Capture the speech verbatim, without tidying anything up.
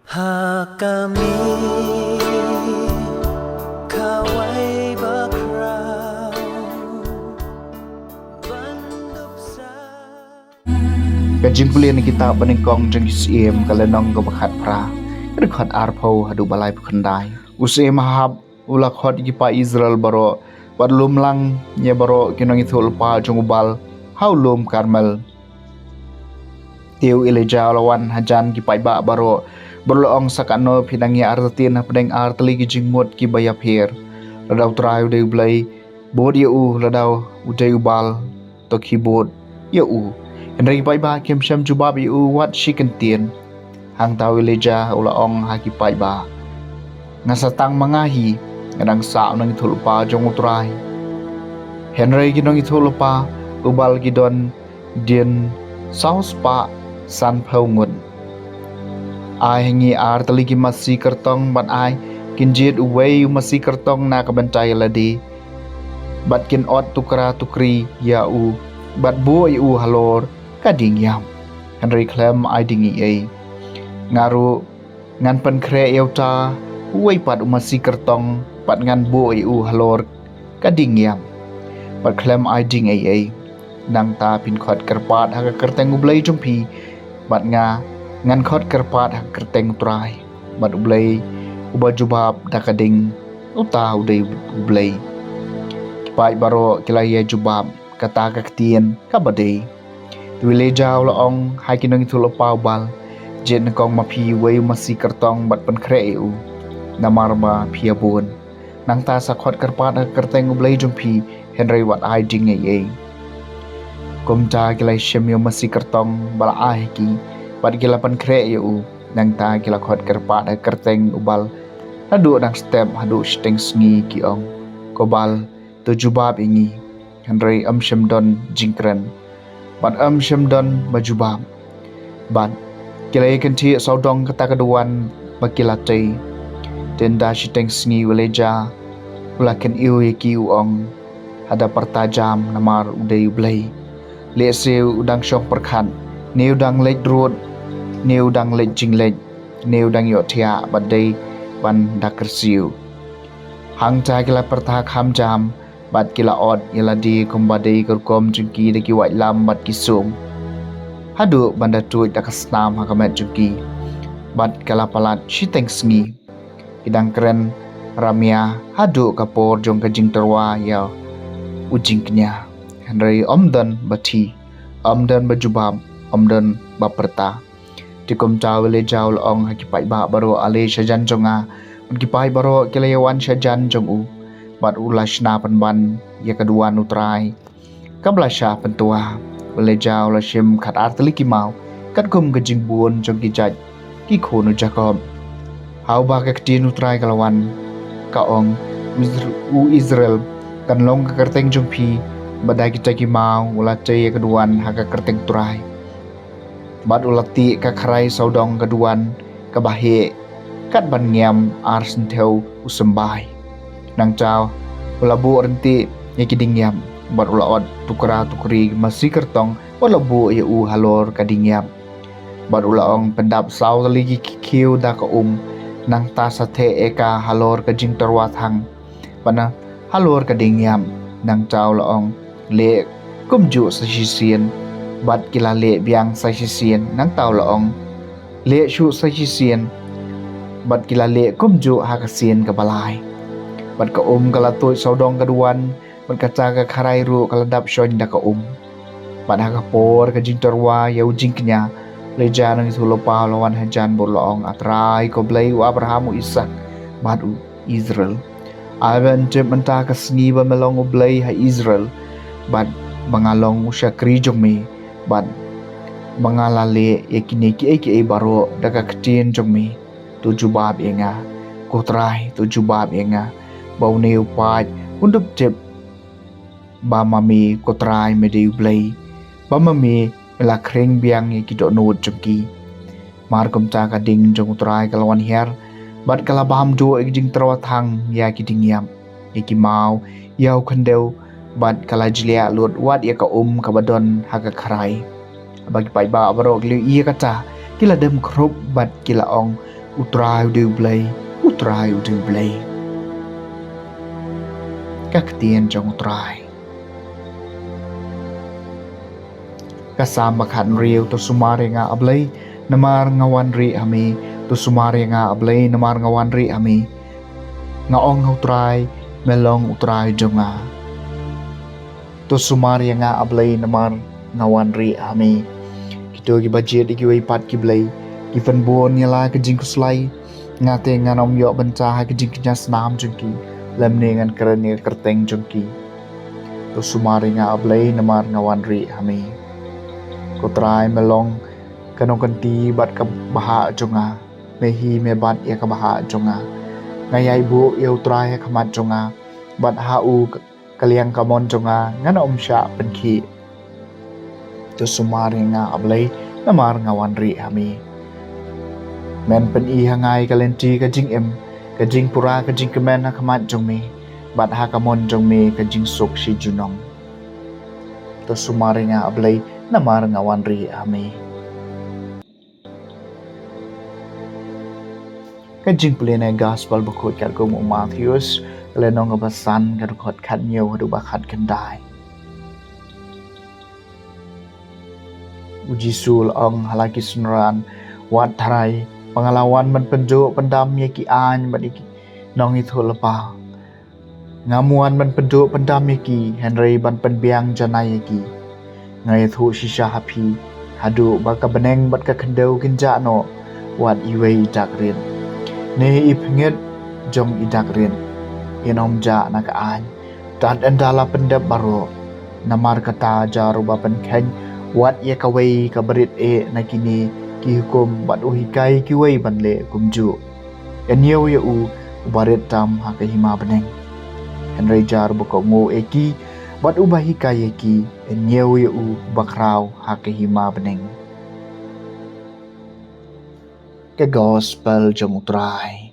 Ha ka miet kawei bakhraw ban dup sa. Ka jingpule na kitab ba nyngkong jong ki Syiem, ka lynnong kaba khatphra, ka dkhot arphew haduh ba laiphew khyndai. U Syiem Ahab u la khot ïa ki paid Israel baroh bad lum lang ïa baroh ki nongïathuhlypa jong u Baal ha u lum Karmel. Te u Elijah u la wan hajan ki paidbah baroh bad u la ong, sa katno phi dang ïa artatien hapdeng artylli ki jingmut kiba ïapher? Lada U Trai u dei U Blei, bud ïa u, lada u dei u Baal, to khie bud ïa u. Hynrei ki paidbah kim shym jubab ïa u wat shi kyntien. Hangta u Elijah u la ong ha ki paidbah, nga sa tang ma nga hi, nga dang sah u nongïathuhlypa jong U Trai. Hynrei ki nongïathuhlypa u Baal ki don dien saw spah sanphew ngut. Ai ha ngi artylli ki masi kyrtong bad ai kin jied uwei u masi kyrtong na ka bynta ïa lade, bad kin ot tukra tukri ïa u bad buh ïa u halor ka dieng ïap. Hynrei khlem ai ding ei ei, nga ruh ngan pynkhreh ïa uta uwei pat u masi kyrtong bad ngan buh ïa u halor ka dieng ïap. Bad khlem ai ding ei ei, nangta phin khot kyrpad ha ka kyrteng U Blei jong phi, bad nga ngan khot kyrpad ha ka kyrteng U Trai, bad U Blei uba jubab da ka ding, uta u dei U Blei. Ki paid baroh ki la ïa jubab kata ka ktien kaba dei. Te u Elijah u la ong ha ki nongïathuhlypa u Baal, jied nyngkong ma phi uwei u masi kyrtong bad pynkhreh ïa u, namar ba phi ïa bun. Nangta sa khot kyrpad ha ka kyrteng U Blei jong phi, hynrei wat ai ding ei ei. Kumta ki la shim ïa u masi kyrtong ba la ai ha ki bad ki la pynkhreh ïa u. Nangta ki la khot kyrpad ha ka kyrteng u Baal naduh dang step haduh shiteng sngi, ki ong, ko Baal, to jubab ïa ngi. Hynrei ym shym don jingkren bad ym shym don ba jubab. Bad ki la ïa kynthih sawdong kata ka duwan ba ki la tei. Te ynda shiteng sngi u Elijah u la kyniew ïa ki, u ong, hada pyrta jam, namar u dei U Blei. Lehse u dang shong pyrkhat, ne u dang leit rud, ne u dang leit jingleit, ne u dang ïohthiah bad dei ban da kyrsiew. Hangta ki la pyrta kham jam bad ki la ot ïa lade kumba dei ka rukom jong ki da ki waitlam bad ki sum, haduh ban da tuid da ka snam ha ka met jong ki. Bad ka la palat shiteng sngi, ki dang kren ramia haduh ka por jong ka jingtyrwa ïa u jingkñia. Hynrei ym don ba thiah, ym don ba jubab, ym don ba pyrta. Te kumta u Elijah u la ong ha ki paidbah baroh, ale shajan jong nga. Bad ki paid baroh ki la ïa wan shajan jong u, bad u la shna pynban ïa ka duwan U Trai kaba la shah pyntwa. U Elijah u la shim khatar tylli ki maw, katkum ka jingbun jong ki jait ki khun u Jakob. Ha uba ka ktien U Trai ka la wan, ka ong, u Isr-, u Israel, kan long ka kyrteng jong phi, bad da kita ki maw u la tei ïa ka duwan ha ka kyrteng U Trai. Bad u la tih ka khrai sawdong ka duwan kaba heh, kat ban ngiam ar synthew u symbai. Nangta u la buh ryntih ïa ki dieng ïap, bad u la ot tukra tukri ki masi kyrtong, bad u la buh ïa u halor ka dieng ïap. Bad u la ong, pyndap saw tylli ki khiew da ka um, nangta sa theh ïa ka halor ka jingtyrwa thang, bad na halor ka dieng ïap. Nangta u la ong, leh kumjuh sa shisien. Bad ki la leh biang sa shisien. Nangta u la ong, leh shuh sa shisien. Bad ki la leh kumjuh ha ka sien kaba lai. Bad ka um ka la tuid sawdong ka duwan, bad kata ka khrai ruh ka la dap shon da ka um. Bad ha ka por ka jingtyrwa ïa u jingkñia, u Elijah u nongïathuhlypa u la wan hajan bad u la ong, A Trai, ko Blei u Abraham, u Isaak bad u Israel, ai ba yn tip mynta ka sngi ba me long U Blei ha Israel, bad ba nga long u shakri jong me, bad ba nga la leh ïa kine kiei kiei baroh da ka ktien jong me. To jubab ïa nga, ko Trai, to jubab ïa nga, ba une u paid un dup tip ba ma me, ko Trai, me dei U Blei, ba ma me me la khring biang ïa ki dohnud jong ki. Mar kumta ka ding jong U Trai ka la wan hiar, bad ka la bam duh ïa ki jingtyrwa thang ïa ki dieng ïap, ïa ki maw, ïa u khyndew, bad ka la jliah lut wat ïa ka um kaba don ha ka khrai. Haba ki paidbah baroh ki la ïohi ïa kata, ki la dem khrup bad ki la ong, U Trai u dei U Blei, U Trai u dei U Blei. Ka ktien jong U Trai. Ka Salm ba khathynriew. To sumar ïa nga, A Blei, namar nga wan rieh ha me. To sumar ïa nga, A Blei, namar nga wan rieh ha me. Nga ong ha U Trai, me long U Trai jong nga. To sumar ïa nga, A Blei, namar nga wan rieh ha me. Kito kiba jied ïa kiwei pat ki blei, ki pynbun ïa la ka jingkhuslai. Nga te ngan ym ïoh bynta ha ka jingkñia snam jong ki, lymne ngan kren ïa ka kyrteng jong ki. To sumar ïa nga, A Blei, namar nga wan rieh ha me. Ko Trai, me long ka nongkynti bad ka bhah jong nga. Me hi me bat ïa ka bhah jong nga. Nga ïai buh ïa U Trai ha khmat jong nga, bad ha u ka liang kamon jong nga, ngan ym shah pynkhih. To sumar ïa nga, A Blei, namar nga wan rieh ha me. Men pyni ha nga ïa ka lynti ka jingim, ka jingpura ka jingkmen ha khmat jong me, bad ha kamon jong me ka jingsuk shi junom. To sumar ïa nga, A Blei, namar nga wan rieh ha me. Ka jingpule na Gospel bakhuid katkum u Mathaios, ka lynnong kaba san, ka dkhot khathynñiew haduh ba khatkhyndai. U Jisu u la ong ha la ki synran, wat tharai ba nga la wan ban pynduh pyndam ïa ki aiñ bad ïa ki nongïathuhlypa. Ngam wan ban pynduh pyndam ïa ki, hynrei ban pynbiang janai ïa ki. Nga ïathuh shisha ha phi, haduh ba ka bneng bad ka khyndew kin jah noh, wat iwei i dak rit ne i pyngngit jong i dak rit in ym jah na ka aiñ, tad ynda la pyndep baroh. Namar kata, jar uba pynkheiñ wat ïa kawei kaba rit eh na kine ki hukum bad u hikai kiwei ban leh kumjuh, yn ñiew ïa u uba rit tam ha ka hima bneng. Hynrei jar uba kohnguh ïa ki bad uba hikai ïa ki, yn ñiew ïa u uba khraw ha ka hima bneng. Ka Gospel jong U Trai.